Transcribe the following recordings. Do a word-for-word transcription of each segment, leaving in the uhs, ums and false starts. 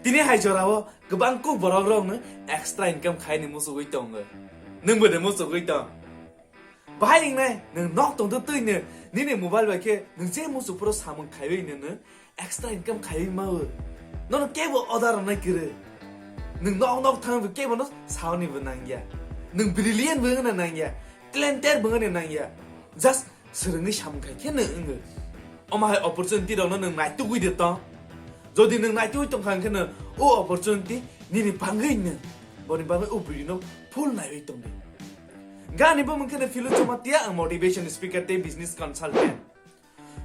Tini hai jorao kwbang kuk borok rokno extra income khaini muchugwi tongo. Nwngbo de muchugwi tong? Bahai wngnai, nwng nok tongtwi twino nini mobile bai khe nwng je muchuk phuru samung khaiwi nwng extra income khaiwi mawo. Nono kebo order rwnai kwrwi. Nwng nok nok thangwi kebo no saoni bo nangya. Nwng brilliant bo wngna nangya. Talented bo wngna nangya. Just swrwngwi samung khai khe nwng wngo. Omo hai opportunity rokno nwng naitugwi de tong. Jodi nwng naitugwi tong kha hwnkhe no o opportunity nini bangwi nwng. Boni bagwi o video no full naiwi tong di. Gani bo mungkhe no Philo Jamatia, ang motivation speaker tei business consultant.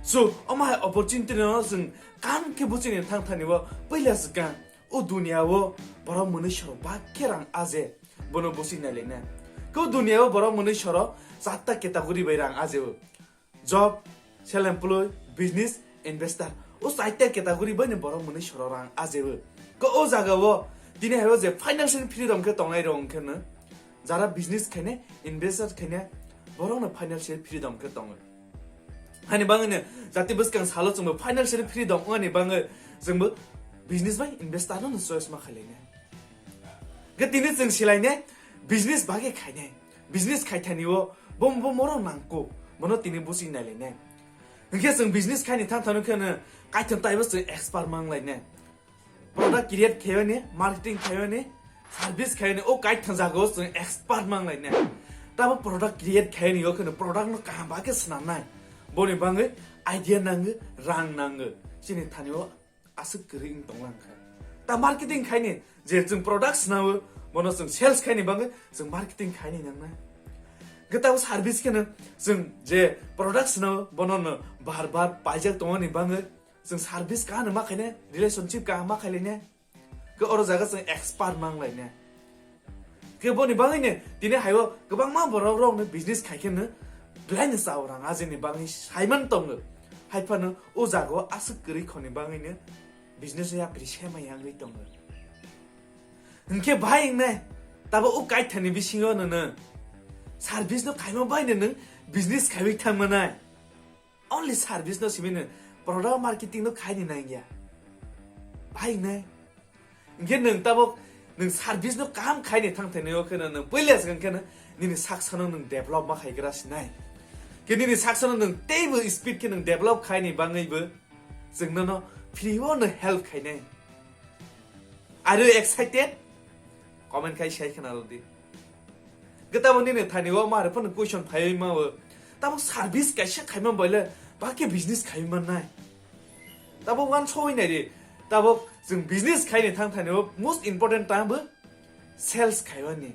So, omo hai opportunity no chwng kam khe buchini thang thani o puila swkang o dunia o borok mwnwi sorok bak khe rang aje bono buchi nai lena. Ko dunia o borok mwnwi sorok chatta category bai rang aje o. Job, self employed, business, investor. O chaita category bai ni borok mwnwi sorok rang aje o. Ko o jaga o tini hai o je financial freedom khe tongnai rok hwnkhe no jara business khaine, investor khaine borok no financial freedom khe tongo. Hani bangwi no jati bwskang salo chwngbo financial freedom wngmani bangwi chwngbo business bai investor no choice ma khailai ne. Ge tini chwng silai ne business bagwi khaine. Business khaithani o bo bo moro nangko bono tini buchi nailai ne. Hwnkhe chwng business khaini thang thang khe no kaithon taibo chwng expert manglai ne. Product create khaiyoni, marketing khaiyoni, service khaiyoni, o kaithang jaga o chwng expert manglai ne. Tabo product create khaiyoni o kheno product no kaham ba khe swnam nai. Boni bangwi idea nango, rang nango. Chini thani o aswk kwrwi wng tonglang kha. Ta marketing khaini je chwng product swnam o, bono chwng sales khaini bangwi chwng marketing khaini nangnai. Ge tabo service kheno chwng je product swnam o, bono no bar bar paijak tongmani bangwi Chwng service kaham ma khaine, relationship kaham ma khailene. Ke oro jaga chwng expert manglaine. Ke boni bagwine tini haio kwbangma borok rokno business khaikhe no belai no chao rang ajeni bagwi saiman tongo. Haiphano o jaga o aswk kwrwi khoni bagwino business o yapri sema yangwi tongo. Hwnkhe bhai wngnai tabo o kaithani bisingo nono service no khaima baino nwng business khaiwi thangmanai. Only service no simi no product marketing no khaini nangya. Bhai wngnai. Hwnkhe nwng tabok nwng service no kaham khaini thangthaini o kheno nwng puila swkang kheno nini saksa no nwng develop ma khaigra sinai. Khe nini saksa no nwng teibo speed khe nwng develop khaini bangwi bo chwng nono free o no help khainai. Are you excited? Comment khai sai khna rwdi. Gitabo nini thani o mare phano question phaiwi ma o. Tabo service kaisa khaima boile baki business khaima nai. Tabo wan soi nai ri. Tabo chwng business khaini thang thani o most important time bo sales khaiwani.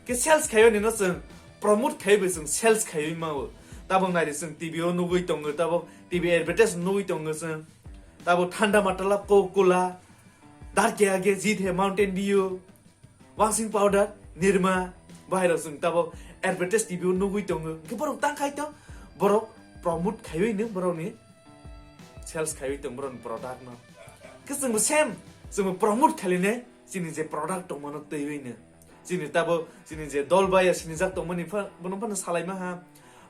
Ke sales khaiwani no chwng promote khaiwi chwng sales khaiwi ma o. Tabo nai ri chwng T V o nugwi tongo, tabo T V advertise nugwi tongo chwng. Tabo thanda matala Coca-Cola, dar ke age jeet hai Mountain Dew, washing powder, Nirma, bahai rok chwng tabo advertise T V o nugwi tongo. Hwnkhe borok tang khai to, borok promote khaiwi no borok ni sales khaiwi tong borok ni product no. Hwnkhe chwng bo same, chwng bo promote khaile ne chini je product tongmano twiwi no. Chini tabo, chini je dol baya sinijak tongmani pha-, bono phano salaima ha.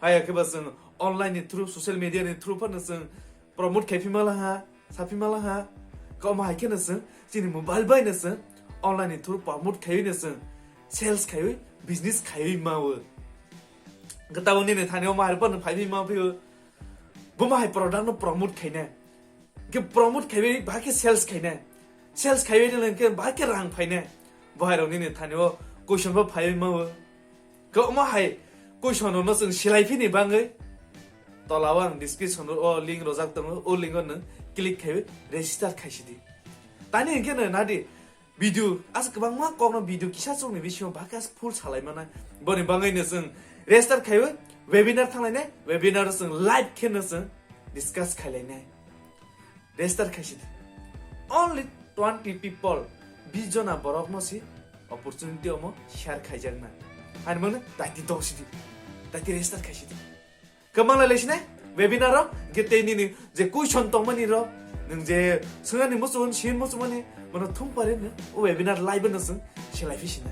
Haya khe ba chwng online ni through, social media ni through phano chwng promote khai phi mala ha, sa phi mala ha. Koma hai khe no chwng chini mobile bai no chwng online ni through promote khaiwi no chwng sales khaiwi, business khaiwi ma o. Gitabo nini thani o ma hai phano phai phi ma phi o. Bo ma hai product no promote khaina. Ke promote khaiwi ba ke sales khaina. Sales khaiwi le ke ba ke rang phaina. Bo hai rok nini thani o question bo phaiwi ma o. Kwbangma hai question rokno chwng silai phini bagwi tola o ang description o link rojak tongo, o link o nwng click khaiwi register khaisidi. Tani hwnkhe no nadi video, as kwbangma kokno video kisa chukni bisingo bakhe as full salai manai. Boni bagwi no chwng register khaiwi webinar thanglainai, webinar o chwng live khe no chwng discuss khailainai. Register khaisidi. Only twenty people, bis jona borok no si opportunity omo share khaijakna. Ani mangno daiti dongsidi. Daiti register khaisidi. Kwmang lai laisine webinar o, hwnkhe tei nini je question tongmani ro, nwng je swngnani muchung, sin muchungmani, bono thung pare no, o webinar live no chwng selai phi sina.